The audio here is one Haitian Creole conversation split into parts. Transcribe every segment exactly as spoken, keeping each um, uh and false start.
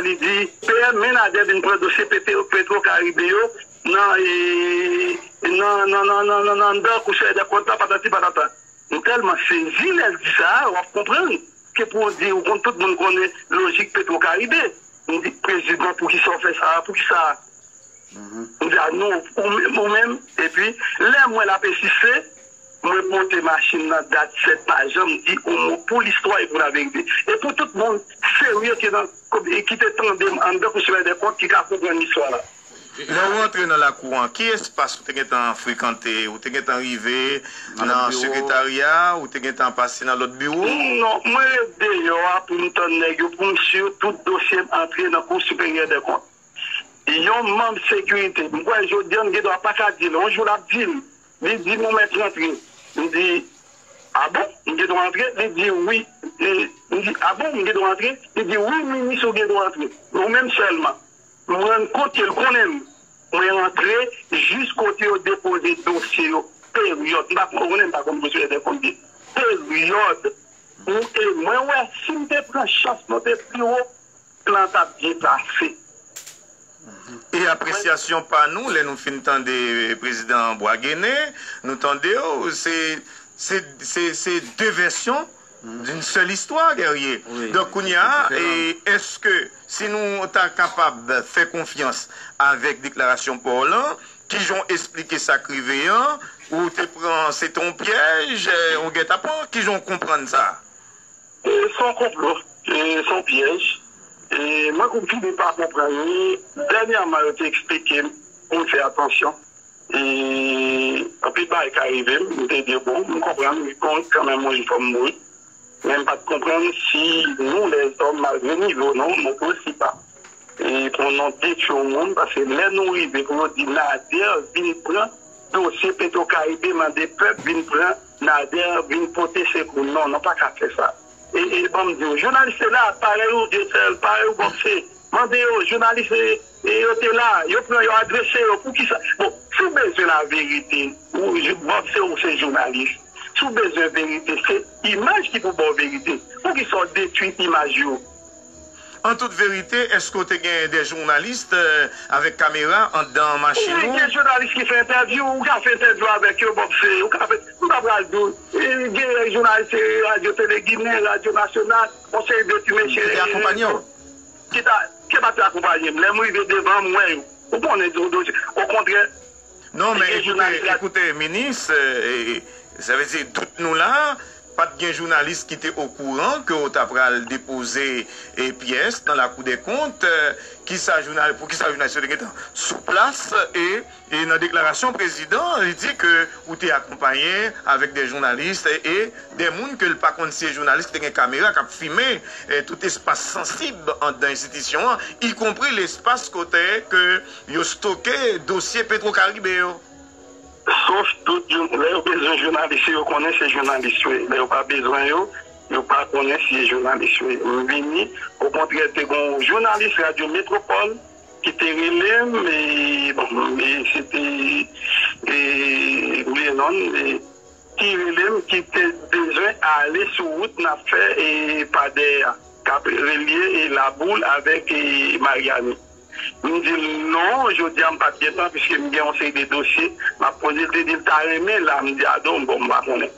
Li di, P M, men Nadè vin pran dosye Petro, Petro Caribe yo nan, e, nan, nan, nan, nan, nan, nan anndan Conseil des Comptes la, patati patata. M tèlman sezi lè l di sa, w ap konprann ke pou w di, ou konn tout moun konnen lojik Petro Caribe. M di, prezidan, poukisa w fè sa? Poukisa? M di, a non, ou menm, ou menm. Epi, lè m wè l ap ensiste, mwen pote machin nan dat sèt, pa janm di yon mo pou listwa e pou laverite. E pou tout moun serye ki nan, ki te tande m anndan Conseil des Comptes, ki ka konprann listwa la. Lè w rantre nan lakou an, ki espas ou te gentan frekante? Ou te gentan rive nan sekretarya? Ou te gentan pase nan lòt biwo? Non, mwen ret deyò a pou m tann nèg yo, pou m si tout dosye m antre nan Cour supérieure des comptes. Yon manm sekirite, m kwè jodi a m gen dwa pa ka di l, yon jou l ap di m, li di m ou mèt rantre. M di, a bon? M gen dwa antre? Li di wi. E, m di, a bon? M gen dwa antre? Li di wi, minis, ou gen dwa antre. Ou menm sèlman. M rann kont ke l konnen m. Mwen rantre jis kote yo depoze dosye yo. Peryòd. M pa konnen, m pa konn dosye yo depoze. Peryòd. Ou, e mwen wè, si m te pran chans mwen te pi wo, plan t ap byen pase. E apresyasyon pa nou, lè nou fin tande prezidan Boisguéné, nou tande w, se, se, se, se de vèsyon d'une seule histoire, Guerrier. Wi, donk, kounye a, e, èske si nou ta kapab fè konfyans avèk deklarasyon pa w lan, kijan w esplike sa k rive an, ou te pran, se te yon pyèj, e, yon gètapan, kijan w konprann sa? E, se yon konplo, e, se yon pyèj. E, mwen konn fini pa konprann li. Dènyèman, yo te eksplike m pou m fè atansyon. E, anpil bagay ka rive m, m te di, bon, m konprann, bon, kanmenm, yon jou fò m mouri. Men m pa t konprann si nou, lèzòm, malgre nivo nou, nou osi pa. E pou nou detwi yon moun, paske lè nou rive pou yo di Nader vin pran dosye Petro Caribe, mande pèp vin pran Nader, vin pote sekou. Non, nou pa ka fè sa. E, e ban m di w, jounalis te la, parèy ou Dyesèl, parèy ou Bòpse. Mande yo, jounalis e, e yo te la, yo pran, yo adrese yo. Poukisa? Bon, si w bezwen laverite, ou, Bòpse, ou se jounalis. Si w bezwen verite, se imaj ki pou ba w verite. Poukisa w detwi imaj yo? An tout verite, èske w te gen de jounalis, e, avèk kamera anndan machin ou? Wi, gen jounalis ki fè entèvyou, ou ka fè entèvyou avèk yo, Bòpse, ou ka fè, m pa pral di w, e, gen jounalis, e, Radyo Tele Ginen, Radyo Nasyonal, yon seri de ti mesye, ki te akonpanye w? Ki ta, ki pa te akonpanye m. Lè m rive devan, m wè yo. Ou konnen, di w, okontrè, Non, men gen ekoute, jounalis la. Ekoute, minis, e, e, sa vle di, tout nou la, pa t gen jounalis ki te okouran ke w ta pral depoze, e, pyès nan Lakou dè Kont, e, kisa jounal-, poukisa jounalis yo te gentan sou plas, e, e nan deklarasyon prezidan, li di ke ou te akonpaye avèk de jounalis, e, e de moun ke l pa konn si se jounalis ki te gen kamera k ap fimen, e, tout espas sansib anndan enstitisyon an, ikonpri lespas kote ke yo stoke dosye Petro Caribe yo. Sof tout jou-, lè yo bezwen jounalis yo, yo konnen se jounalis yo ye. Lè yo pa bezwen yo, yo pa konnen si se jounalis yo ye. M vini, okontrè, te gen yon jounalis Radyo Metropole ki te rele m, e, bon, e, se te, e, Glenon, e, ki rele m, ki te bezwen ale sou wout n ap fè, e, Padè a, k ap relye, e, Laboul avèk, e, Maryani. M di l non, jodi a m pa t gen tan, piske m gen yon seri de dosye, m ap poze. L te di l ta renmen la, m di, a non, bon, m pa konnen.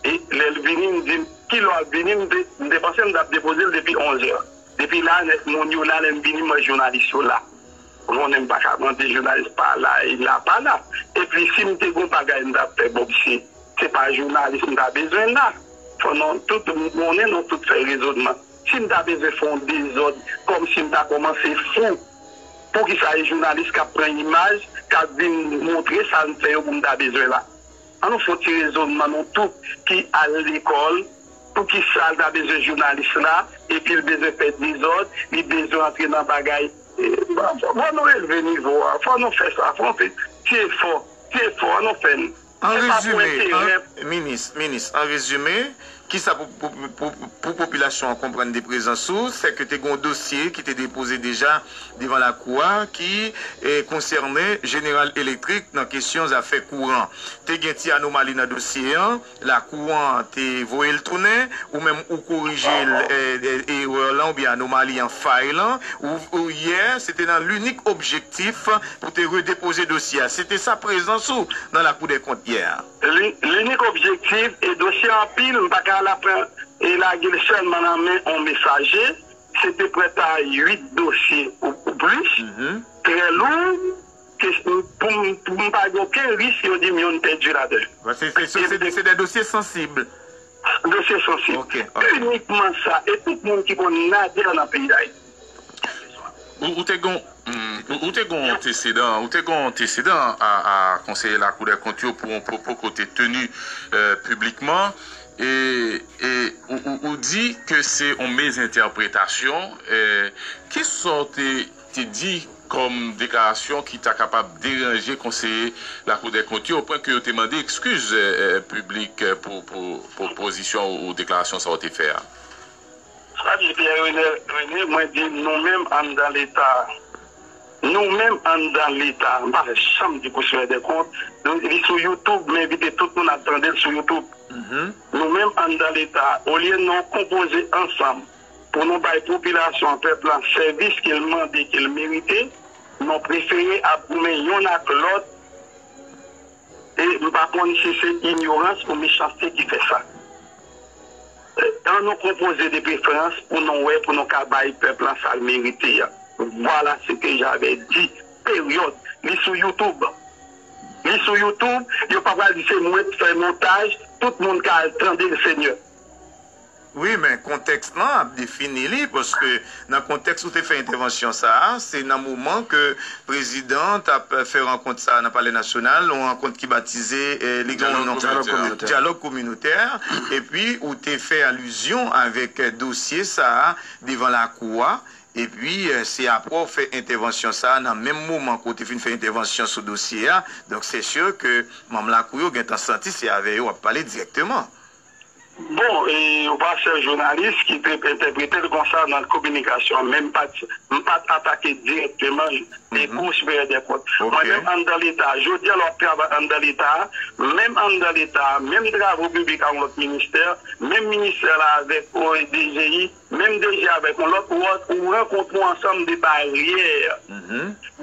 E lè l vini, m di m, ki lè w ap vini? M te, m te panse m t ap depoze l depi onz è. Depi la nèt, moun yo la, lè m vini, m wè jounalis yo la. Ou konnen m pa ka mande jounalis pa la, e la pa la. Epi si m te gen yon bagay m t ap fè, bon, se, se pa jounalis m ta bezwen la. Fò nou tout, m konnen nou tout fè rezònman. Si m ta bezwen fè yon dezòd, kòmsi m ta kòmanse fou, poukisa e jounalis k ap pran imaj, k ap vin montre sa n fè yo pou m ta bezwen la? An nou fè yon ti rezònman, nou tout ki al lekòl, poukisa l ta bezwen jounalis la, epi l bezwen fè dezòd, li bezwen antre nan bagay, e, fò nou elve nivo a, fò nou fè sa, fò nou fè ti efò, ti efò, an nou fè l. An rezime, an, Minis, minis, an rezime, kisa pou, pou, pou, pou popilasyon an konprann de prezans ou, se ke te gen yon dosye ki te depoze deja devan lakou a ki eh, konsène General Electric nan kesyon zafè kouran. Te gen ti anomali nan dosye an, lakou an te voye l tounen, ou menm ou korije l, eh, eh, erè lan oubyen anomali an, fay lan, ou, ou yè, se te nan linik objektif pou te redepoze dosye a. Se te sa prezans ou nan Lakou dè Kont yè a. Li- Linik objektif e dosye anpil, m pa ka al apre e lage l sèlman nan men yon mesaje. Se te prèt a uit dosye ou, ou plis, trè lou, ke pou m, pou m pa gen okenn risk, yo di m youn pèdi ladan. Bon, se, se, se, se, se de dosye sansib. Dosye sansib. Ok, ok. Inikman sa, e tout moun ki konn Nader nan peyi Dayiti. Ou, ou te gon, hmm, ou, ou te gon antesedan, ou te gon antesedan a, a konseye Lakou dè Kont yo pou yon pwopo ke w te teni, eh, piblikman. E, e ou, ou, ou di ke se yon mezentèpretasyon. Eh, kisa w te, te di kòm deklarasyon ki ta kapab deranje konseye Lakou dè Kont yo, o pwen ke yo te mande ekskiz, eh, eh, piblik, eh, pou, pou, pou pozisyon ou deklarasyon sa w te fè a? Sa di Pierre René, René, mwen di nou menm anndan Leta, nou menm anndan Leta, m pa fè janm di pou Siveyè dè Kont, nou, li sou YouTube, m envite tout moun al tande l sou YouTube. Nou menm anndan Leta, olye nou konpoze ansanm pou nou bay popilasyon an, pèp lan, sèvis ke l mande, ke l merite, nou prefere ap goumen yonn ak lòt. E m pa konn si se inyorans ou mechanste ki fè sa. An nou konpoze de preferans pou nou wè, pou nou ka bay pèp lan sa l merite a. Voilà ce que j'avais dit. Peryòd. Li sou YouTube. Li sou YouTube. Yo pa pral di se mwen k fè montaj. Tout moun ka al tande l, Senyè. Wi, men kontèks lan ap defini li, paske nan kontèks ou te fè entèvansyon sa a, se nan moman ke prezidan t ap fè rankont sa a nan Palè Nasyonal, yon rankont ki batize, eh, li gen yon non, dyalòg kominotè. Dyalòg kominotè, epi ou te fè alizyon avèk, eh, dosye sa a devan lakou a, epi, eh, se apre w fè entèvansyon sa a, nan menm moman ke w te fin fè entèvansyon sou dosye a, donk se si ke manm lakou yo gentan santi se avè yo w ap pale dirèkteman. Bon, e, ou pa sèl jounalis ki te entèprete l konsa nan kominikasyon an, men m pa t, m pa t atake dirèkteman e Kou Siperyè dè Kont. Mwen menm anndan Leta, jodi a lè w ap travay anndan Leta, menm anndan Leta, menm travo piblik ak yon lòt ministè, menm ministè la avèk, o, D G I, menm D G avèk yon lòt, ou, ou rankontre yon ansanm de baryè.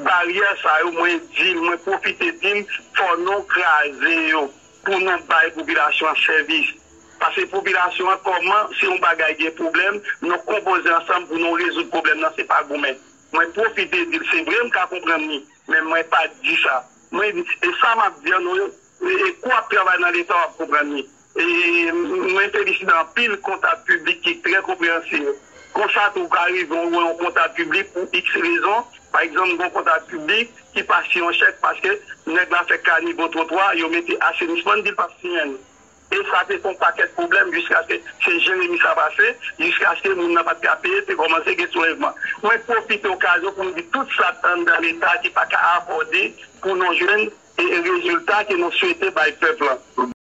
Baryè sa yo, mwen di l, mwen pwofite di l, fò nou kraze yo pou nou bay popilasyon an sèvis. Paske popilasyon an, kòman, si yon bagay gen pwoblèm, nou konpoze ansanm pou nou rezoud pwoblèm nan, se pa goumen. Mwen pwofite di l, se vre, m ka konprann li, men mwen pa t di sa. Mwen di, e sa m ap di an, nou, e, e kou ap travay nan Leta, w ap konprann li. E mwen felisite anpil kontab piblik ki trè konpreyansif. Konsa tou, ou ka rive, ou wè yon kontab piblik pou iks rezon. Pa egzanp, gen yon kontab piblik ki pa siyen yon chèk paske nèg la fè kanivo twotwa, yo mete asenisman, li di l p ap siyen l. E sa te fè yon pakèt pwoblèm jiskaske se Jeremi sa pase, jiskaske moun nan pa t ka peye, te kòmanse gen soulèvman. Mwen pwofite okazyon pou m di tout sa k anndan Leta ki pa ka afòde pou nou jwenn e rezilta ke nou swete bay pèp lan.